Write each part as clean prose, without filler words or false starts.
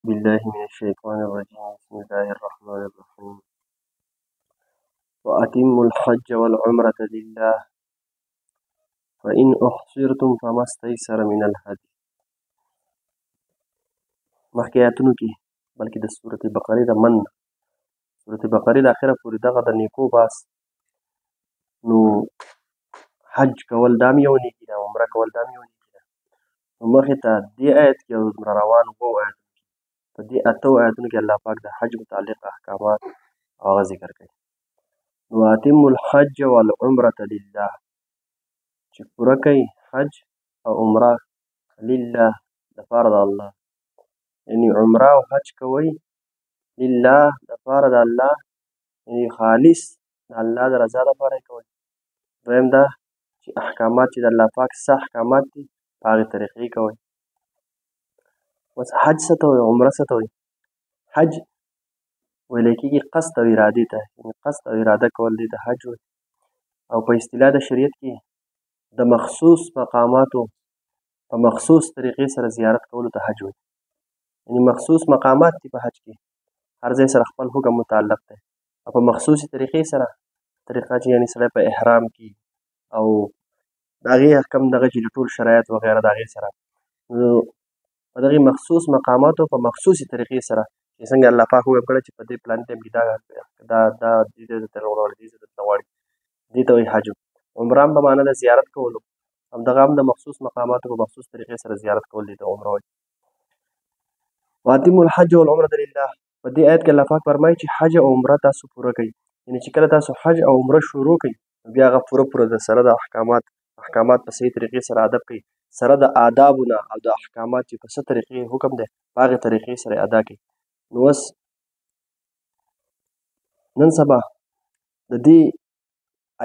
بالله من الشيطان الرجيم. بسم الله الرحمن الرحيم. وأتموا الحج والعمرة لله فإن أحصرتم فما استيسر من الهدي. مخکې آیتونو کې، بلکې د سورة بقرې د من سورة بقرې د اخره پورې دغه د نیکو باس. نو حج کول دام یو نیکي ده، عمره کول دام یو نیکي ده. نو مخې ته دې آیت کې او روان وو آیت، په دې اتو آیتونو کې الله پاک د حج متعلق احکامات او هغه ذکر کوي. نو اتموا الحج والعمرة لله، چې پوره کوي حج او عمره لله دپاره د الله، یعنی عمره او حج کوئ لله دپاره د الله، یعنی خالص د الله د رضا دپاره یې کوئ. دویم دا چې احکامات چې د الله پاک څه احکامات دي په هغې طریقې کوئ. اوس حج څه ته وایي، عمره څه ته وایي؟ حج ویل کېږي قصد او ارادې ته، یعنی قصد او اراده کول دې ته حج وایي. او په اصطلاح د شریعت کې د مخصوص مقاماتو په مخصوص طریقې سره زیارت کولو ته حج وایي. یعنی مخصوص مقامات دي په حج کې، هر ځای سره خپل حکم متعلق دی، او په مخصوصې طریقې سره، طریقه چې یعنی سړی په احرام کې او د هغې احکام دغه چې ټول شرایط وغیره د هغې سره، نو په دغې مخصوص مقاماتو په مخصوصې طریقې سره چې څنګه الله پاک حکم کړی چې په دې پلان ټایم کې دا دا دا دې ځای ته غواړي، دې ځای ته غواړي، دې ته وایي حج. عمره هم په معنا د زیارت کولو، همدغه هم د مخصوص مقاماتو په مخصوص طریقې سره زیارت کول دې ته عمره وایي. واتموا الحج والعمرة لله، په دې آیت کې الله پاک فرمایي چې حج او عمره تاسو پوره کړئ، یعنی چې کله تاسو حج او عمره شروع کړئ بیا هغه پوره پوره د سره د احکامات په صحیح طریقې سره ادب کړئ، سره د آدابو نه او د احکامات چې په څه طریقې حکم دی په هغې طریقې سره ادا کړئ. نو اوس نن سبا د دې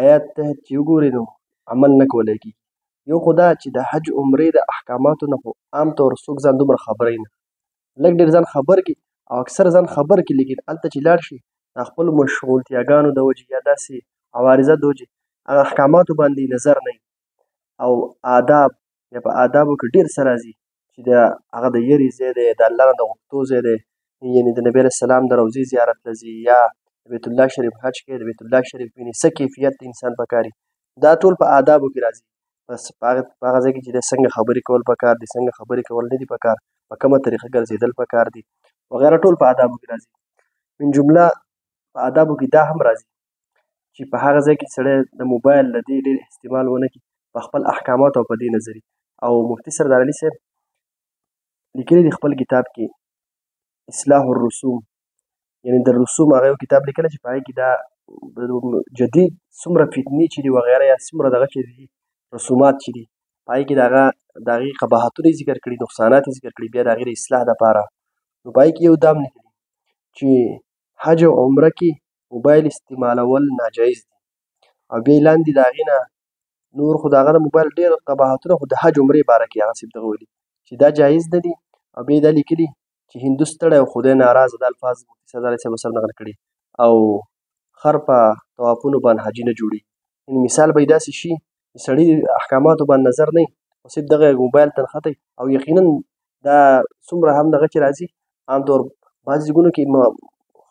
آیات تحت چې وګورئ نو عمل نه کولی کېږي. یو خو دا چې د حج عمرې د احکاماتو نه خو عام طور څوک ځان دومره خبروي نه، لږ ډېر ځان خبر کړي او اکثر ځان خبر کړي، لیکن هلته چې لاړ شي د خپلو مشغولتیاګانو د وجې یا داسې عوارضات د وجې هغه احکاماتو باندې نظر نه وي. او آداب یا په آدابو کې ډېر څه راځي چې د هغه د یرې ځای دی، د الله نه د غوښتو ځای دی، یعنی د نبي علیه السلام د روضې زیارت ته ځي، یا د بیت الله شریف حج کوي، د بیت الله شریف ویني، څه کیفیت د انسان پکاري، دا ټول په آدابو کې راځي. بس په هغه ځای کې چې دی څنګه خبرې کول پکار دي، څنګه خبرې کول نه دي پکار، په کومه طریقه ګرځېدل پکار دي وغیره، ټول په آدابو کې راځي. من جمله په آدابو کې دا هم راځي چې په هغه ځای کې سړی د موبایل له دې ډېر استعمال ونه کړي، په خپل احکاماتو او په دې نظري. او مفتي سردار علي صاحب لیکلي دي خپل کتاب کې اصلاح الرسوم، یعنی د رسوم هغه یو کتاب لیکلی چې په هغې کې دا جدید څومره فتنې چې دي وغیره یا څومره دغه چې دي رسومات چې دي په هغې کې د هغه د هغې قباحتونه یې ذکر کړي، نقصانات یې ذکر کړي، بیا د هغې د اصلاح دپاره. نو په هغې کې یو دا هم لیکلي چې حج او عمره کې موبایل استعمالول ناجایز دي. او بیا یې لاندې د هغې نه نور خو د هغه د موبایل ډېر قباحتونه خو د حج عمرې باره کې هغه صرف دغه ویلي چې دا جایز نه دي. او بیا یې دا لیکلي چې هندو ستړی او خدای ناراضه، دا الفاظ مفتي سردار علي صاحب سره نقل کړي، او خر په طوافونو باندې حاجي نه جوړېږي. یعنی مثال به یې داسې شي چې سړي احکاماتو باندې نظر نه وي، خو صرف دغه موبایل ته نښتی. او یقینا دا څومره هم دغه چې راځي عام طور بعضې ځایونو کې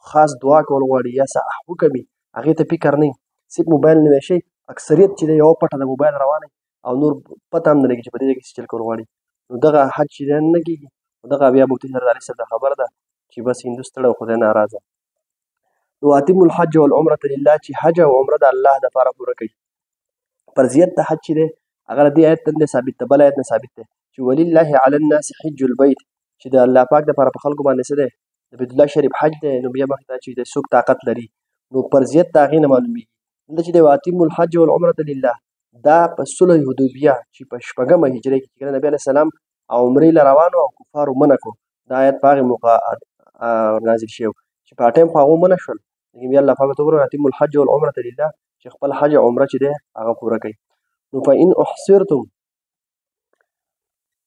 خاص دعا کول غواړي یا څه حکم وي هغې ته فکر نه وي، صرف موبایل نیوی شي. اکثریت چې دی یوه پټه د موبایل روانه او نور پته هم نه لګي چې په دې ځای کې څه چل کول غواړي. نو دغه حج چې دی نه کېږي. دغه بیا مفتي سردار علي صاحب دا خبره ده چې بس هندو ستړی او خدای ناراضه. نو اتموا الحج والعمرة لله، چې حج او عمره د الله دپاره پوره کوي. فرضیت د حج چې دی هغه له دې آیت نه ثابت دی، بل آیت نه ثابت دی چې ولله علی الناس حج البیت، چې د الله پاک دپاره په خلکو باندې څه دی، د بیت الله شریف حج دی. نو بیا مخې ته چې د څوک طاقت لري نو فرضیت د هغې نه معلومېږي. دلته چې دی واتموا الحج والعمرة لله، دا په صلح حدیبیه چې په شپږمه هجري کې چې کله نبي علیه السلام او عمرې له روانو او کفارو منع کړو، دا آیت په هغې موقع نازل شوی چې په ټایم خو هغو منع شول، لیکن بیا الله پاک ورته وفرمایل اتموا الحج والعمرة لله، چې خپل حج او عمره چې دی هغه پوره کړئ. نو فإن احصرتم،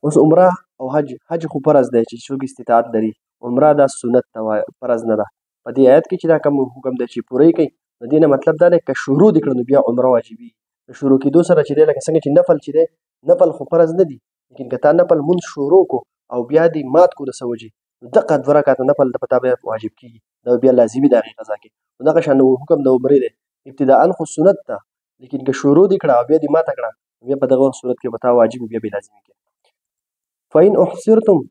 اوس عمره او حج، حج خو فرض دی چې څوک استطاعت لري، عمره دا سنت ته وایي، فرض نه ده. په دې آیت کې چې دا کوم حکم دی چې پوره یې کړئ، د دې نه مطلب دا دی که شروع دې کړه نو بیا عمره واجبېږي. د شروع کېدو سره چې دی لکه څنګه چې نفل چې دی، نفل خو فرض نه دی، لیکن که تا نفل مونځ شروع کړو او بیا دې مات کړو د څه وجې، نو دقه دوه رکعاته نفل د پتا بیا واجب کیږي، دا بیا لازمي د هغې قضا کې. نو دغه شان حکم د عمرې دی، ابتداء خو سنت ده، لیکن که شروع دې کړه او بیا دې ماته کړه، بیا په دغه صورت کې به تا واجب بیا به لازمي کړي. فإن احصرتم،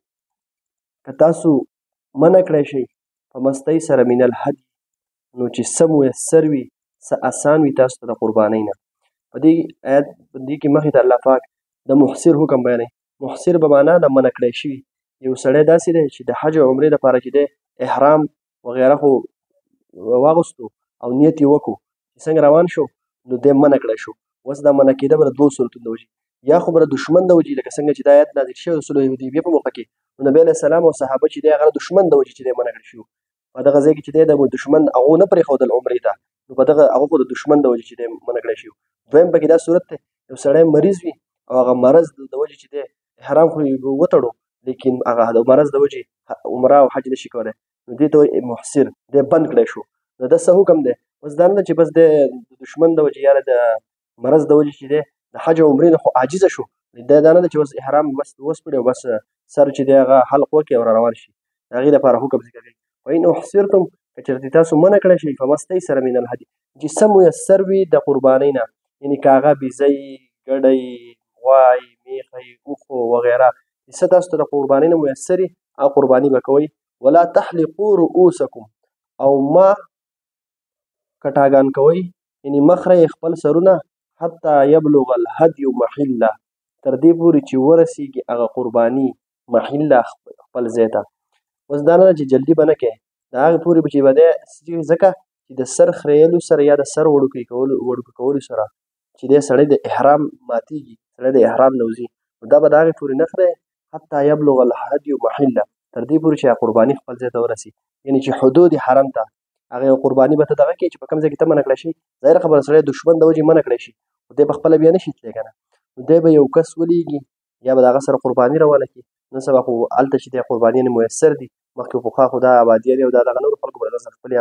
که تاسو منع کړی شئ په مستۍ سره من الهدي، نو چې څه میسر وي، څه اسان وي تاسو ته د قربانۍ نه. په دې آیت په دې کې مخې ته الله پاک د محصر حکم بیانوي. محصر به معنا د منع کړی شوي یو سړی داسې دی چې د حج او عمرې دپاره چې دی احرام وغیره خو واغوستو او نیت یې وکړو، چې څنګه روان شو نو دی منع کړی شو. اوس دا منع کېده به د دوو صورتونو د وجې، یا خو به د دښمن د وجې، لکه څنګه چې دا آیت نازل شوی د صلح حدیبیه په موقع کې، نو نبی علیه السلام او صحابه چې دی هغه د دښمن د وجې چې دی منع کړی شو. په دغه ځای کې چې دی د دښمن هغو نه پرېښودل عمرې ته، نو په دغه هغه خو د دښمن د وجې چې دی منع کړی شو. دویم پکې دا صورت دی، یو سړی مریض وي او هغه مرض د وجې چې دی احرام خو یې وتړو، لیکن هغه د مرض د وجې عمره او حج نشي کولی، نو دې ته وایي محصر، دی بند کړی شو. نو دا څه حکم دی؟ اوس دا نه ده چې بس دی د دښمن د وجې یا د مرض د وجې چې دی د حج او عمرې نه خو عاجزه شو، دا دا نه ده چې اوس احرام بس وسپړي او بس سر چې دی هغه حلق وکړي او را روان شي. د هغې لپاره حکم ذکر کوي. وإن احصرتم، که چېرته تاسو منع کړی شئ فما استیسر من الهدي، چې څه میسر وي د قربانۍ نه، یعنې که هغه بیزۍ، ګډۍ، غوای، میخی، اوښو وغیره، چې څه تاسو ته د قربانۍ نه میسر وي هغه قرباني به کوئ. ولا تحلقوا رؤوسکم، او ما کټاګان کوئ، یعنې مه خرئ خپل سرونه، حتی یبلغ الهدی محله، تر دې پورې چې ورسیږي هغه قرباني محله خپل ځای ته. اوس دا نه ده چې جلدي به نه کوې، د هغې پورې به چې به دی، ځکه چې د سر خریلو سره یا د سر وړوکی کولو، وړوکی کولو سره چې دی سړی د احرام ماتیږي، سړی د احرام نه وځي، نو دا به د هغې پورې نه خرئ حتی یبلغ الهدی محله، تر دې پورې چې هغه قرباني خپل ځای ته ورسي، یعنې چې حدود حرم ته هغه یو قرباني به ته دغه کوې چې په کوم ځای کې ته منع کړی شي. ظاهره خبره سړی دښمن د وجې منع کړی شي، خو دی په خپله بیا نه شي تللی که نه، نو دی به یو کس ولیږي یا به د هغه سره قرباني روانه کړي. نن سبا خو هلته چې دی قربانیانې میسر دي، مخکې پخوا خو دا آبادیانې او دا دغه نورو خلکو به دغه سره خپلې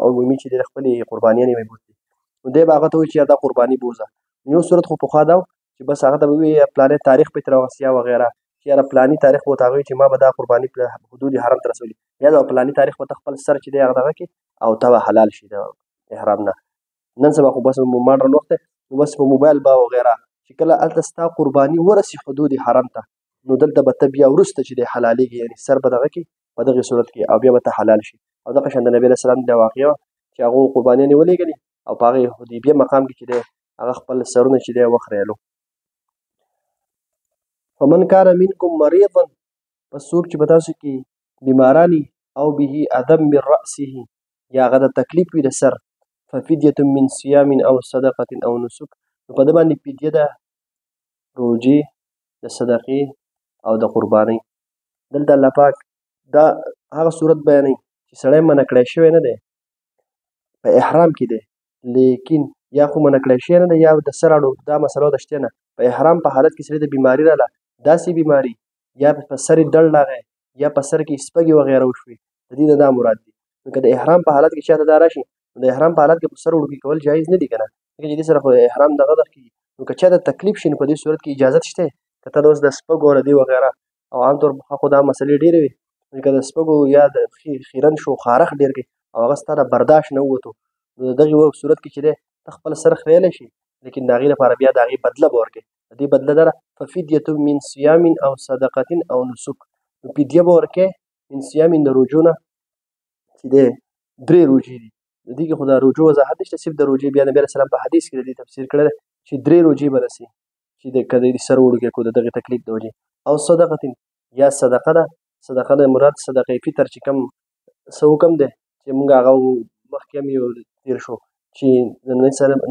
عمومي چې دی خپلې قربانیانې به یې بوتلې، نو دی به هغه ته وایي چې یار دا قرباني بوځه. یو صورت خو پخوا دا و چې بس هغه ته به وایي پلانی تاریخ به یې ترې واخیست یا وغیره، چې یاره پلانی تاریخ به ورته هغه وایي چې ما به دا قرباني حدود حرم ته رسولي، یا دا پلانی تاریخ به ته خپل سر چې دی هغه دغه کړې او ته به حلال شي د احرام نه. نن سبا خو بس ماډرن وخت دی، نو بس په موبایل به وغیره چې کله هلته ستا قرباني ورسي حدود حرم ته، نو دلته به ته بیا وروسته چې دی حلالېږي، یعنې سر به دغه کړي په دغې صورت کې او بیا به ته حلال شي. او دغه شان د نبي علیه السلام دا واقعه وه چې هغو قربانیانې ولېږلې او په هغې حدیبیه مقام کې چې دی هغه خپل سرونه چې دی وخریلو. فمن کان منکم مریضا، پس څوک چې په تاسو کې بیماران او به اذى من رأسه، یا هغه د تکلیف وي د سر، ففدیة من صیام او صدقة او نسک، نو په ده باندې فدیه ده روژې، د صدقې او د قربانۍ. دلته الله پاک دا هغه صورت بیانوي چې سړی منع کړی شوی نه دی، په احرام کې دی، لیکن یا خو منع کړی شوی نه دی یا د سر اړو دا مسله ورته شته نه، په احرام په حالت کې سړی د بیماري راله، داسې بیماري یا په سر یې دړ راغی یا په سر کې سپږې وغیره وشوې، د دې نه دا مراد دي. نو که د احرام په حالت کې چاته دا راشي، نو د احرام په حالت کې په سر وړوکی کول جایز نه دي که نه، ځکه چې دې سره خو احرام دغه دغه کېږي. نو که چاته تکلیف شي نو په دې صورت کې اجازت شته که ته اوس د سپږو له دې وغیره، او عام طور پخوا خو دا مسلې ډېرې وې، نو که د سپږو یا د خیرن شو خارښ ډېر کوي او هغه ستا د برداشت نه ووتو، نو د دغې صورت کې چې دی ته خپل سر خریلی شي، لیکن د هغې لپاره بیا د هغې بدله به ورکړې. د دې بدله دا ده ففدیة من صیام او صدقة او نسک، نو فدیه به ورکړې من صیام د روژو نه چې دی درې روژې دي. د دې کې خو د روژو وضاحت نشته، صرف د روژې بیا نبي علیه السلام په حدیث کې د دې تفسیر کړی دی چې درې روژې به رسي چې د که د سر وړوکی کړو د دغې تکلیف د وجې، او صدقة یا صدقه ده. صدقه نه مراد صدقه فطر چې کوم څه حکم دی چې موږ هغه مخکې هم یو تېر شو چې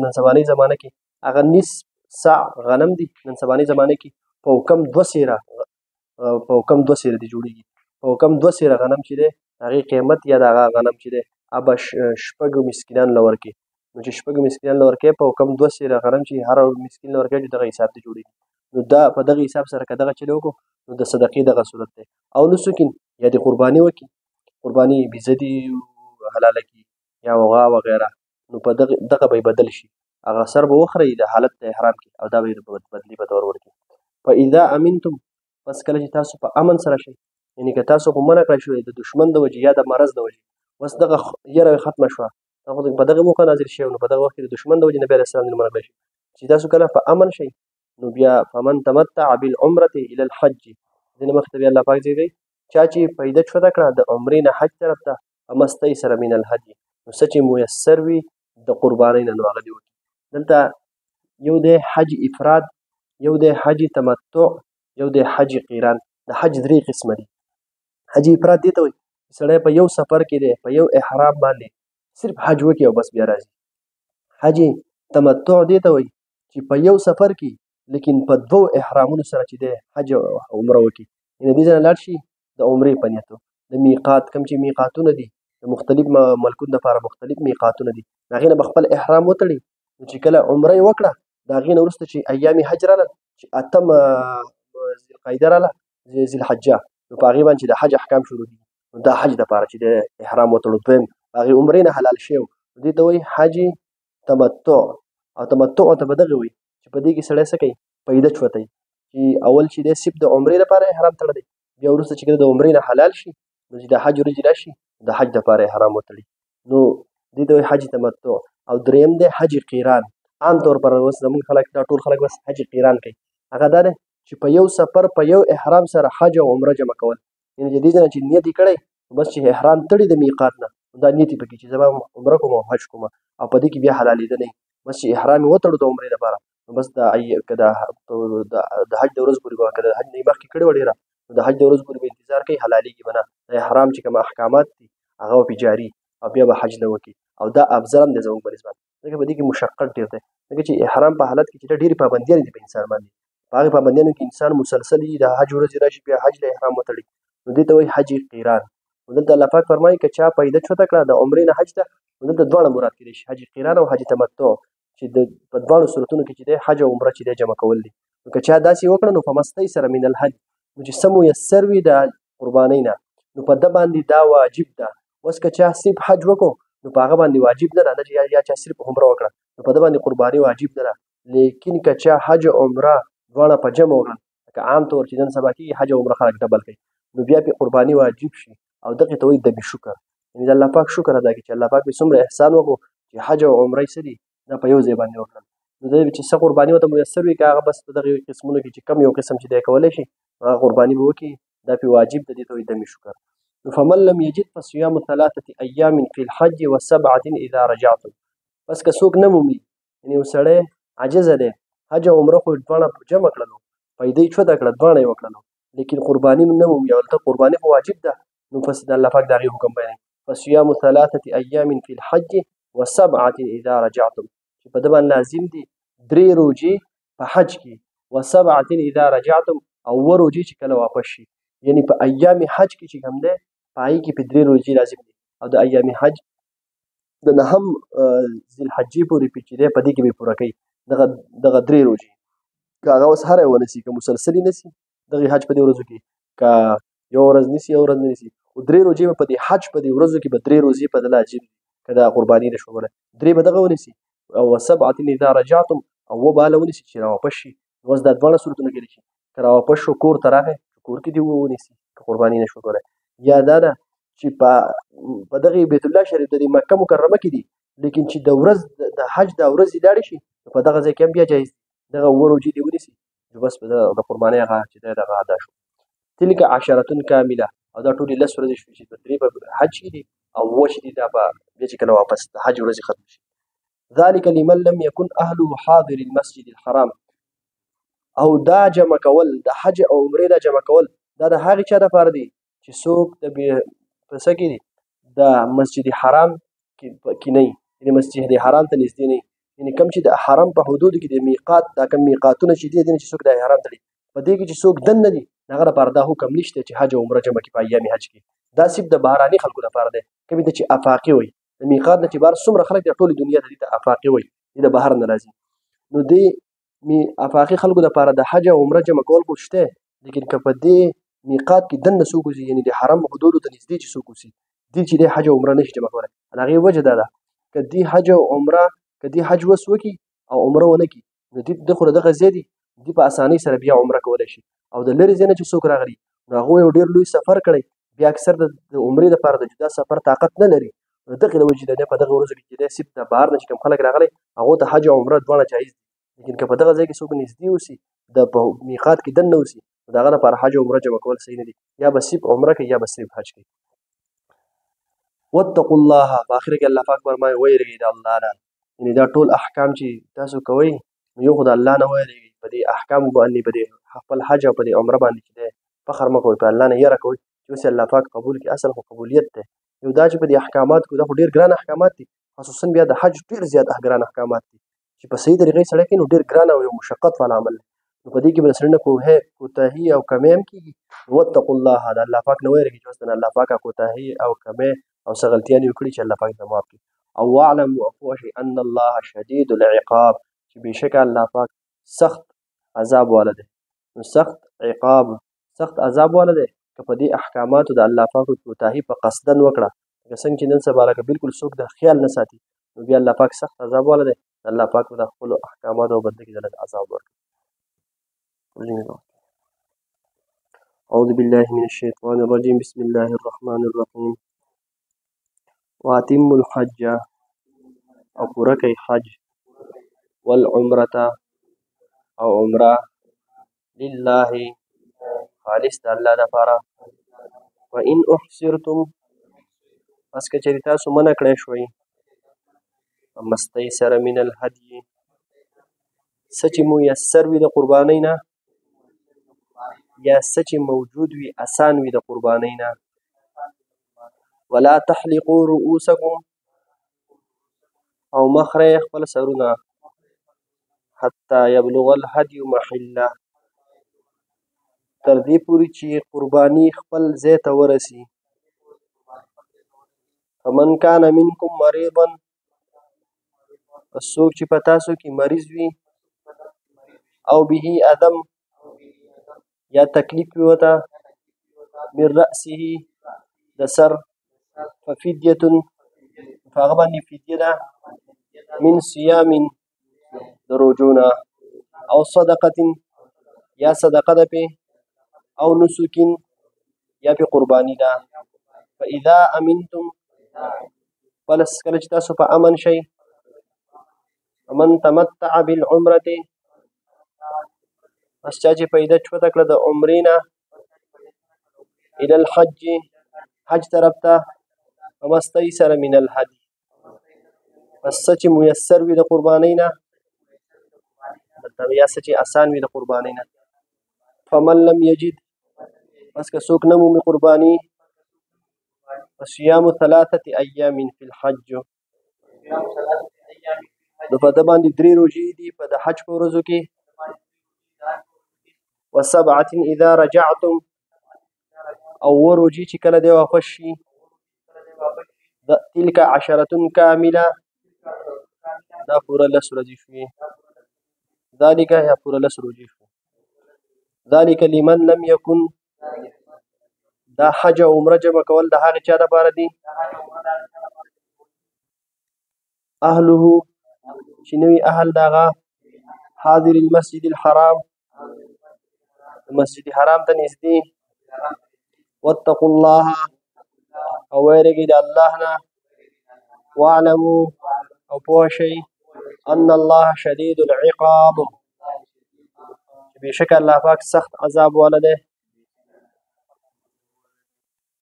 نن سبانۍ زمانه کې هغه نصف ساع غنم دي، نن سبانۍ زمانه کې په کم دوه سیره، په کم دوه سیره دي جوړېږي، په کم دوه سیره غنم چې دی هغې قیمت یا د هغه غنم چې دی هغه به شپږو مسکینانو له ورکړي. نو چې شپږو مسکینانو له ورکړي په کم دوه سیره غنم چې هر مسکین له ورکړي چې دغه حساب دي جوړېږي. نو دا په دغه حساب سره که دغه چلې وکړو نو د صدقې دغه صورت دی. او نسکین یا د قرباني وکړي، قرباني بیزه دي حلاله کړي یا غوا وغیره، نو په دغه به یې بدل شي، هغه سر به وخوري د حالت د احرام کې او دا به یې د بدلې په تور ورکړي. فاذا امنتم، پس کله چې تاسو په امن سره شئ، یعنی که تاسو خو منع کړی شوئ د دشمن د وجې یا د مرض د وجې، اوس دغه یره ختمه شوه، دا خو په دغه موقع نازل شوی، نو په دغه وخت کې د دشمن د وجې نبی علیه السلام منع کړی شو چې تاسو کله په امن شئ نو بیا فمن تمتع بالعمرة الى الحج، دې نه مخکې بیا الله پاک ذکر کوي چا چې پیدا چوته کړه د عمرې نه حج طرف ته فمستیسر من الهدي، نو څه چې میسر وي د قربانۍ نه نو هغه دې وکړي. دلته یو دی حج افراد، یو دی حج تمتع، یو دی حج قیران. د حج درې قسمه دي. حج افراد دې ته وایي چې سړی په یو سفر کې دی، په یو احرام باندې صرف حج وکړي او بس بیا راځي. حج تمتع دې ته وایي چې په یو سفر کې لیکن په دوو احرامونو سره چې دی حج او عمره وکړي، یعنې دې ځای نه لاړ شي د عمرې په نیت، د میقات کوم چې میقاتونه دي د مختلف ملکونو دپاره مختلف میقاتونه دي، د هغې نه به خپل احرام وتړي، نو چې کله عمره یې وکړه د هغې نه وروسته چې ایام حج راغلل چې اتم ذوالقعده راغله ذوالحجه، نو په هغې باندې چې د حج احکام شروع کېږي، نو دا حج دپاره چې د احرام وتړو. دویم هغې عمرې نه حلال شوی، نو دې ته وایي حج تمتع. او تمتع ته به دغه وایي چې په دې کې سړی څه کوي، پیده چوتوي، چې اول چې دی صرف د عمرې لپاره احرام تړلی، بیا وروسته چې کله د عمرې نه حلال شي نو چې د حج ورځې راشي د حج دپاره احرام وتړي، نو دې ته وایي حج تمتع. او دریم دی حج قیران. عام طور پر اوس زموږ خلک دا ټول خلک بس حج قیران کوي، هغه دا دی چې په یو سفر په یو احرام سره حج او عمره جمع کول، یعنې د دې ځای نه چې نیت یې کړی بس چې احرام تړي د میقات نه، دا نیت یې پکې چې زه به عمره کوم او حج کوم، او په دې کې بیا حلالېده نه وي، بس چې احرام یې وتړو د عمرې دپاره، نو بس د حج د ورځې پورې به، که د حج نه یې مخکې کړې وه ډېره، نو د حج د ورځې پورې به انتظار کوي، حلالېږي به نه. د احرام چې کوم احکامات دي هغه به پرې جاري او بیا به حج نه وکړي، او دا افضل هم دی زموږ په نسبت، ځکه په دې کې مشقت ډېر دی، ځکه چې احرام په حالت کې چې ډېرې پابندیانې دي په انسان باندې، په هغې پابندیانو کې انسان مسلسل وي، د حج ورځې راشي بیا حج له احرام وتړي، نو دې ته وایي حج قیران. نو دلته الله پاک فرمایي که چا پیده چوته کړه د عمرې نه حج ته، نو دلته دواړه مراد کېدای شي، حج قیران او حج تمتع، چې د په دواړو صورتونو کې چې دی حج او عمره چې دی جمع کول دي. نو که چا داسې وکړه نو فمستیسر من الحج، نو چې څه میسر وي د قربانۍ نه، نو په ده باندې دا واجب ده. اوس که چا صرف حج وکړو نو په هغه باندې واجب نه ده، نه چې یا چا صرف عمره وکړه نو په ده باندې قرباني واجب نه ده. لیکن که چا حج او عمره دواړه په جمع وکړل، لکه عام طور چې نن سبا کېږي حج او عمره خلک ډبل کوي، نو بیا پرې قرباني واجب شي، او دغې ته وایي دمې شکر، یعنې د الله پاک شکر ادا کړي چې الله پاک پرې څومره احسان وکړو چې حج او عمره یې څه دي دا په یو ځای باندې وکړل. نو دی چې څه قرباني ورته میسر وي، که هغه بس په دغې قسمونو کې چې کم یو قسم چې دی کولی شي هغه قرباني به وکړي، دا پرې واجب ده، دې ته وایي دمې شکر. نو فمن لم یجد فصیام ثلاثة ایام فی الحج وسبعة اذا رجعتم. بس که څوک نه مومي، یعنې یو سړی عاجزه دی، حج او عمره خو یې دواړه جمع کړلو، پیدا یې چوته کړه، دواړه یې وکړلو، لیکن قرباني نه مومي، او هلته قرباني خو واجب ده، نو پس د الله پاک د هغې حکم بیانوي فصیام ثلاثة ایام فی الحج وسبعة اذا رجعتم، چې په ده باندې لازم دي درې روژې په حج کې، وسبعة اذا رجعتم، او اووه روژې چې کله واپس شي، یعنې په ایام حج کې چې کوم دی په هغې کې په درې روژې لازم دي، او د ایام حج د نهم ذوالحجې پورې پې چې دی په دې کې به یې پوره کوي دغه درې روژې. که هغه اوس هره یوه نیسي، که مسلسلې نیسي دغې حج په دې ورځو کې، که یوه ورځ نیسي یوه ورځ نه نیسي، خو درې روژې به په دې حج په دې ورځو کې به درې روژې په ده لازم دي، که دا قرباني نه شوه کولی درې به دغه ونیسي، او وسبعة اذا رجعتم، او اووه به هله ونیسي چې راواپس شي. نو اوس دا دواړه صورتونه کېدای شي، که راواپس شو کور ته راغی کور کې دې ونیسي که قرباني نه شوه کولی، یا دا ده چې په دغې بیت الله شریف د دې مکه مکرمه کې دي، لیکن چې د ورځ د حج دا ورځې لاړې شي نو په دغه ځای کې هم بیا جایز دي، دغه اووه روژې دې ونیسي، نو بس په د قربانۍ هغه چې دی دغه ادا شو. تلک عشرة کامله، او دا ټولې لس ورځې شوې چې په درې په حج کې دي او اووه چې دي دا به بیا چې کله واپس د حج ورځې ختم شي. ذلك لمن لم يكن أهله حاضر المسجد الحرام، او دا جمع کول د حج او عمرې دا جمع کول دا د هغې چا دپاره دي چې څوک د په څه کې دي د مسجد حرام کې نه وي، یعنې مسجد حرام ته نږدې نه وي، یعنې کوم چې د حرم په حدودو کې د میقات دا کوم میقاتونه چې دي دې نه چې څوک د حرام ته په دې کې چې څوک دننه دي د هغه لپاره دا حکم نشته چې حج او عمره جمع کړي په ایام حج کې. دا صرف د بهراني خلکو لپاره دی، کومې ته چې افاقي وایي، د میقات نه چې بهر څومره خلک دي ټولې دنیا ته دې ته افاقي وایي، دې د بهر نه راځي. نو دې افاقي خلکو لپاره د حج او عمره جمع کول خو شته، لیکن که په دې میقات کې دننه څوک اوسي، یعنې د حرم حدودو ته نږدې چې څوک اوسي، دې چې دی حج او عمره نشي جمع کولی. د هغې وجه دا ده که دې حج او عمره که دې حج وس وکړي او عمره ونه کړي نو دې خو دغه ځای دی، دې په اسانۍ سره بیا عمره کولی شي. او د لرې ځای نه چې څوک راغلي نو هغوی یو ډېر لوی سفر کړی، بیا اکثر د عمرې دپاره د جدا سفر طاقت نه لري. نو دغې د وجې د په دغه ورځو کې چې دی صرف د بهر نه چې کوم خلک راغلي هغو ته حج او عمره دواړه جایز دي، لیکن که په دغه ځای کې څوک نږدې اوسي، د په میقات کې دننه اوسي، نو د هغه لپاره حج او عمره جمع کول صحیح نه دي، یا به صرف عمره کوي یا به صرف حج کوي. واتقوا الله، په آخر کې الله پاک فرمایي ویریږئ د الله نه. یعنې دا ټول احکام چې تاسو کوئ نو یو خو د الله نه ویریږئ، په دې احکامو باندې، په دې خپل حج او په دې عمره باندې چې دی فخر مه کوئ، په الله نه یره کوئ چې اوس الله پاک قبول کړي. اصل خو قبولیت دی. یو دا چې په دې احکاماتو کې دا خو ډېر ګران احکامات دي، خصوصا بیا د حج ډېر زیات ګران احکامات دي چې په صحیح طریقې سړی کوي نو ډېر ګران او یو مشقت والا عمل دی. نو په دې کې به د سړي نه کوتاهي او کمی هم کېږي. واتقوا الله، د الله پاک نه ویریږئ چې اوس د الله پاک کوتاهي او کمی او څه غلطیانې وکړي چې الله پاک ته معاف کړي. او واعلموا او پوه شئ ان الله شدید العقاب، چې بېشکه الله پاک سخت عذاب والا دی. نو سخت عقاب، سخت عذاب والا دی که په دې احکاماتو د الله پاک کوتاهي په قصدن وکړه، لکه څنګه چې نن سبا لکه بالکل څوک د خیال نه ساتي، نو بیا الله پاک سخت عذاب والا دی. الله پاک به د خپلو احکاماتو او بدله کې دلته عذاب ورکړي. أعوذ بالله من الشيطان الرجيم، بسم الله الرحمن الرحيم. وأتموا الحج، او پوره کوي حج، والعمرة او عمره، لله خالص د الله دپاره. وإن أحصرتم، پس که چېرې تاسو منع کړی شوئ، فما استیسر من الهدي، څه چې میسر وي د قربانۍ نه، یا څه چې موجود وي اسان وي د قربانۍ نه. ولا تحلقوا رؤوسکم، او مه خرئ خپل سرونه، حتی یبلغ الهدی محله، تر دې پورې چې قرباني خپل ځای ته ورسي. فمن کان منکم مریضا، پس څوک چې په تاسو کې مریض وي، او به اذم، یا تکلیف وي ورته، من رأسه د سر، ففدیة، په هغه باندې فدیه ده، من صیام د روژو نه، او صدقة یا صدقه ده پې، او نسک یا پې قرباني ده. فإذا امنتم، پس کله چې تاسو په امن شئ، فمن تمتع بالعمرة، پس چا چې پیدا چوته کړه د عمرې نه، الی الحج، حج طرف ته، فما استیسر من الهدی، پس څه چې میسر وي د قربانۍ نه، دلته یا څه چې اسان وي د قربانۍ نه. فمن لم یجد، پس که څوک نه مومي قرباني، فصیام ثلاثة ایام فی الحج، نو په ده باندې درې روژې دي په د حج په ورځو کې، وسبعة اذا رجعتم، او اووه روژې چې کله دی واپس شي، تلک عشرة کامله، دا پوره لس ورځې شوې، ذلک یا پوره لس روژې شوې. ذلک لمن لم یکن، دا حج او عمره جمع کول د هغې چا دپاره دي، اهله چې نه وي اهل د هغه، حاضر المسجد الحرام، مسجد حرام ته نږدې. واتقوا الله، او ویریږئ د الله نه، واعلموا، او پوه شئ، ان الله شدید العقاب، چې بېشکه الله پاک سخت عذاب والا دی.